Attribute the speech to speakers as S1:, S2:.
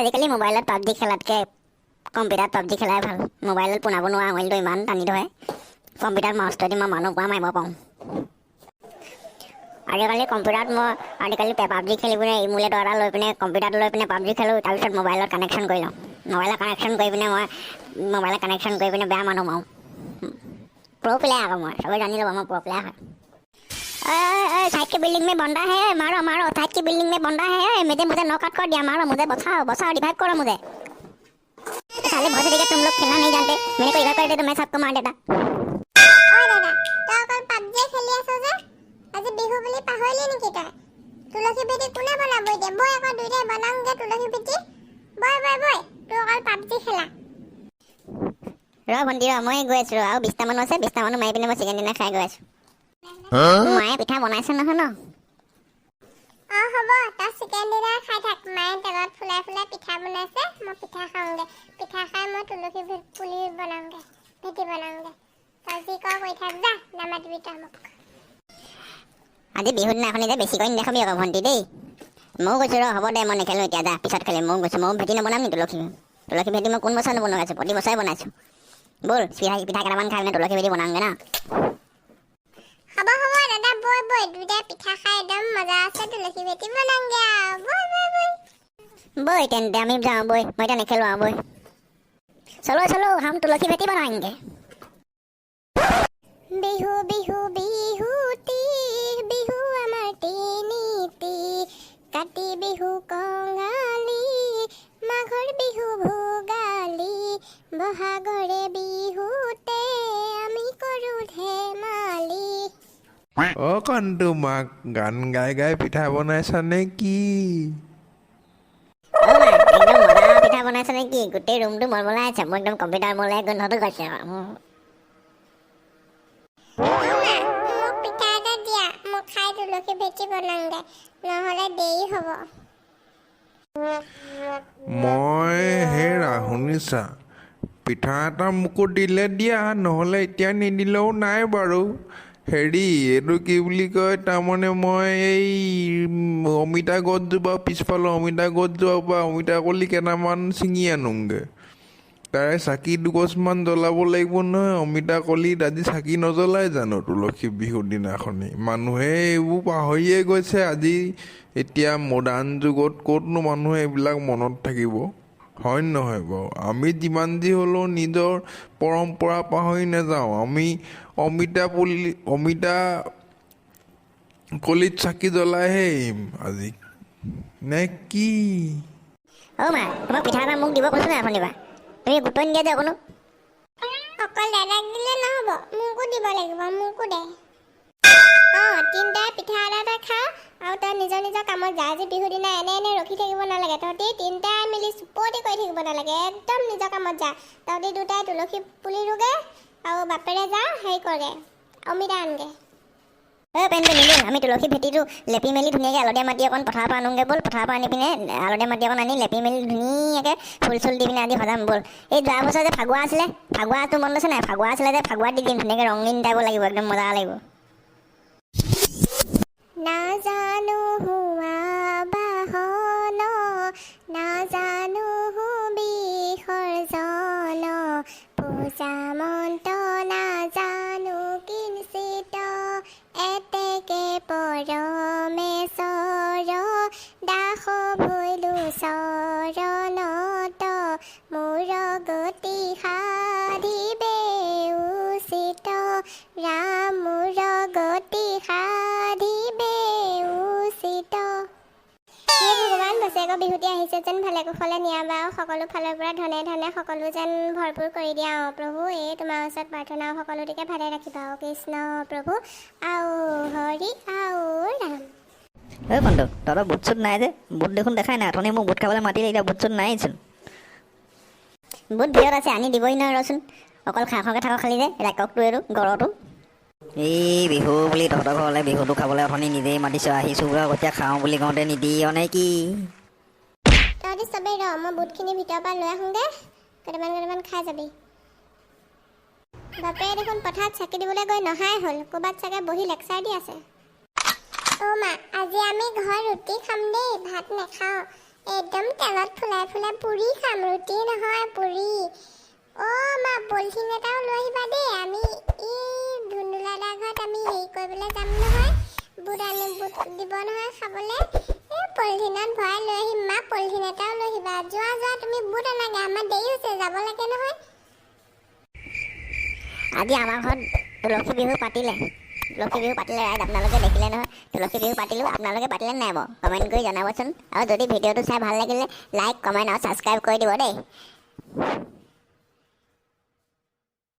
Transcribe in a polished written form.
S1: আজিকালি মোবাইলত পাবজি খেলাতকৈ কম্পিউটাৰত পাবজি খেলাই ভাল। মোবাইলত পোনাব নোৱাৰা, আঙুলিটো ইমান টানি ধৰে। কম্পিউটাৰত মাউচটোৱেদি মই মানুহ পুৰা মাৰিব পাৰোঁ। আজিকালি কম্পিউটাৰত মই আজিকালি পাবজি খেলি পিনে ইমুলেটৰ এটা লৈ পিনে, কম্পিউটাৰত লৈ পিনে পাবজি খেলোঁ। তাৰপিছত মোবাইলত কানেকশ্যন কৰি লওঁ। মোবাইলত কানেকশ্যন কৰি পিনে, মই মোবাইলত কানেকশ্যন কৰি পিনে বেয়া মানুহ মাৰোঁ। প্ৰ' প্লেয়াৰ আকৌ মই। চবেই জানি ল'ব, মই প্ৰ' প্লেয়াৰ হয়। साइड के बिल्डिंग में बंदा है, मारो मारो। साइड की बिल्डिंग में बंदा है, मुझे मुझे नॉकआउट कर दिया। मारो मुझे, बचाओ बचाओ, रिवाइव करो मुझे। साले बहुत देखा, तुम लोग खेलना नहीं जानते। मेरे को रिवाइव कर दे तो मैं सबको मार देता।
S2: ঐ দাদা, তই অকল পাবজিয়ে খেলি আছ যে, আজি বিহু বুলি পাহৰিলি নেকি তই? তুলসী ভেটি কোনে বনাব এতিয়া? বৈ আকৌ, দুইটাই বনাওঁগে তুলসী ভেটি। বৈ বৈ বৈ, তোৰ অকল পাবজি খেলা।
S1: ৰ ভণ্টি ৰ, মই গৈ আছো। আৰু 20টা মানুহ আছে, 20টা মানুহ মাৰি পিনে মই চিকেন ডিনাৰ খাই গৈ আছো। মায়ে পিঠা বনাইছে নহয় ন?
S2: অ হ'ব, তই চিকেন ডিনাৰ খাই থাক। মায়ে তেলত ফুলাই ফুলাই পিঠা বনাইছে, মই পিঠা খাওঁগে। পিঠা খাই মই তুলসী পুলি বনাওঁগে, ভেটি বনাওঁগে। তই যি কৰ কৰি থাক, যা, নামাতিবি তই মোক।
S1: আজি বিহুৰ দিনাখনি যে বেছিকৈ নেদেখাবি আকৌ ভণ্টি দেই। ময়ো কৈছোঁ, ৰ, হ'ব দে, মই নেখেলোঁ এতিয়া, যা, পিছত খেলিম। ময়ো গৈছোঁ। ময়ো ভেটি নবনাম নি তুলসী? তুলসী ভেটি মই কোন বছৰ নবনাইছোঁ? প্ৰতি বছৰে বনাইছোঁ। ব'ল, পিঠা পিঠা কেইটামান খাই পিনে তুলসী ভেটি বনাওঁগে ন।
S2: হ'ব হ'ব দাদা, বৈ বৈ, দুইটাই পিঠা খাই একদম মজা আছে, তুলসী ভেটি বনাওঁগে আৰু। বৈ বৈ বৈ।
S1: বৈ তেন্তে, আমি যাওঁ, বৈ। মই এতিয়া নেখেলোঁ আৰু, বৈ। चलो चलो, हम तुलसी भेटी बनाएंगे।
S2: বিহু বিহু বিহুতি, বিহু আমাৰ তিনিটি। কাতি বিহু কঙালী, মাঘৰ বিহু ভোগালী, বহাগৰে বিহুতে আমি কৰোঁ ধেমালি।
S3: অ কণটো মাক, গান গাই গাই পিঠা বনাইছা নে কি?
S1: অ মা, একদম মজা পিঠা বনাইছে নেকি? গোটেই ৰুমটো মলমলাই আছে। মোৰ একদম কম্পিউটাৰ মলাই গোন্ধটো গৈছে।
S2: মা, মোক পিঠা এটা দিয়া, মই খাই তুলসী ভেটি বনাওঁগে, নহ'লে দেৰি হ'ব।
S3: মই হেৰা, শুনিছা, পিঠা এটা মোকো দিলে দিয়া, নহ'লে এতিয়া নিদিলেও নাই বাৰু। হেৰি, এইটো কি বুলি কয়, তাৰমানে মই এই অমিতা গছজোপা, পিছফালৰ অমিতা গছজোপাৰ পৰা অমিতা কলি কেইটামান ছিঙি আনোগৈ। তাৰে চাকি দুগছমান জ্বলাব লাগিব নহয়। অমিতা কলিত আজি চাকি নজ্বলাই জানো তুলসী বিহুৰ দিনাখনি? মানুহে এইবোৰ পাহৰিয়ে গৈছে আজি। এতিয়া মডাৰ্ণ যুগত ক'তনো মানুহে এইবিলাক মনত থাকিব, হয় নহয় বাৰু? আমি যিমান যি হ'লেও নিজৰ পৰম্পৰা পাহৰি নাযাওঁ। আমি অমিতা পুলি, অমিতা কলিত চাকি জ্বলাইহে এৰিম আজি, নে কি?
S1: অ মা, তোমাক পিঠা এটা মোক দিব কৈছো নাই অথনিৰ পৰা? তুমি গুৰুত্ব নিদিয়া যে অকণো।
S2: অকল দাদাক দিলে নহ'ব, মোকো দিব লাগিব, মোকো দে। অঁ, তিনিটাই পিঠা এটা এটা খা আৰু তই নিজৰ নিজৰ কামত যা। আজি বিহু দিনা এনে এনে ৰখি থাকিব নালাগে। তহঁতি তিনিটাই মিলি চুপতি কৰি থাকিব নালাগে, একদম নিজৰ কামত যা। তহঁতি দুটাই তুলসী পুলি ৰুগে আৰু বাপেৰে যা, হেৰি কৰগে, অমিতা আনগে।
S1: ঐ পেন পেন, নিদিওঁ। আমি তুলসী ভেটিটো লেপি মেলি ধুনীয়াকৈ আলতীয়া মাটি অকণ পথাৰৰ পৰা আনোগৈ ব'ল। পথাৰৰ পৰা আনি পিনে, আলতীয়া মাটি অকণ আনি লেপি মেলি ধুনীয়াকৈ ফুল চুল দি পিনে আজি সজাম ব'ল। এই যোৱা বছৰ যে ফাগুৱা আছিলে, ফাগুৱাটো মনত আছে নাই? ফাগুৱা আছিলে যে, ফাগুৱাত দি দিম ধুনীয়াকৈ, ৰঙীন টাইপৰ লাগিব, একদম মজা লাগিব।
S2: নাজানো হোৱা বাহন, নাজানো বিসৰ্জন, পূজা মন্ত্ৰ নাজানো কিঞ্চিত। এতেকে পৰমেশ্বৰ দাস ভৈলো চৰণত, মোৰ গতি সাধিবে উচিত, ৰাম মোৰ গতি সাধিবে উচিত। হে ভগৱান, বছৰেকৰ বিহুটি আহিছে যেন ভালে কুশলে নিয়াবা আৰু সকলো ফালৰ পৰা ধনে ধনে সকলো যেন ভৰপূৰ কৰি দিয়া। অঁ প্ৰভু, এই তোমাৰ ওচৰত প্ৰাৰ্থনা, আৰু সকলোটিকে ভালে ৰাখিবা। অ কৃষ্ণ প্ৰভু, আও হৰি আও ৰাম।
S4: ঐ বন্ধু, তহঁতৰ বুট চুট নাই যে? বুট দেখোন দেখাই নাই। অথনি মোক বুট খাবলৈ মাতিলে, এতিয়া বুট চুট নাইচোন।
S1: বুট ভিৰত আছে, আনি দিবই নহয়। ৰচোন, অকল খা খোৱাকে থাক খালি যে ৰাক্ষসটো, এইটো গড়টো।
S4: এই বিহু বুলি তহঁতৰ ঘৰলৈ বিহুটো খাবলৈ অথনি নিজেই মাতিছ, আহিছোঁ আৰু এতিয়া খাওঁ বুলি কওঁতে নিদিয় নে কি?
S2: তহঁতি চবেই ৰ, মই বুটখিনি ভিতৰৰ পৰা লৈ আহোঁগৈ, কেইটামান কেইটামান খাই যাবি। বাপেৰে দেখোন পথাৰত চাকি দিবলৈ গৈ নহাই হ'ল, ক'ৰবাত চাগে বহি লেকচাৰ দি আছে। অ' মা, আজি আমি ঘৰত ৰুটি খাম দেই, ভাত নাখাওঁ। একদম তেলত ফুলাই ফুলাই পুৰি খাম, ৰুটি নহয় পুৰি। অ' মা, পলিথিন এটাও লৈ আহিবা দেই। আমি এই ধুন্দুলা দাৰ ঘৰত আমি হেৰি কৰিবলৈ যাম নহয়, বুট আনি বুট দিব নহয় খাবলৈ। এই পলিথিনত ভৰাই লৈ আহিম মা, পলিথিন এটাও লৈ আহিবা। যোৱা যোৱা, তুমি বুট আনাগে, আমাৰ দেৰি হৈছে, যাব লাগে নহয়।
S1: আজি আমাৰ ঘৰত তুলসী বিহু পাতিলে, তুলসী বিহু পাতিলে। ৰাইজ, আপোনালোকে দেখিলে নহয়, তুলসী বিহু পাতিলোঁ। আপোনালোকে পাতিলে নাই বাৰু কমেণ্ট কৰি জনাবচোন। আৰু যদি ভিডিঅ'টো চাই ভাল লাগিলে লাইক, কমেণ্ট আৰু ছাবস্ক্ৰাইব কৰি দিব দেই।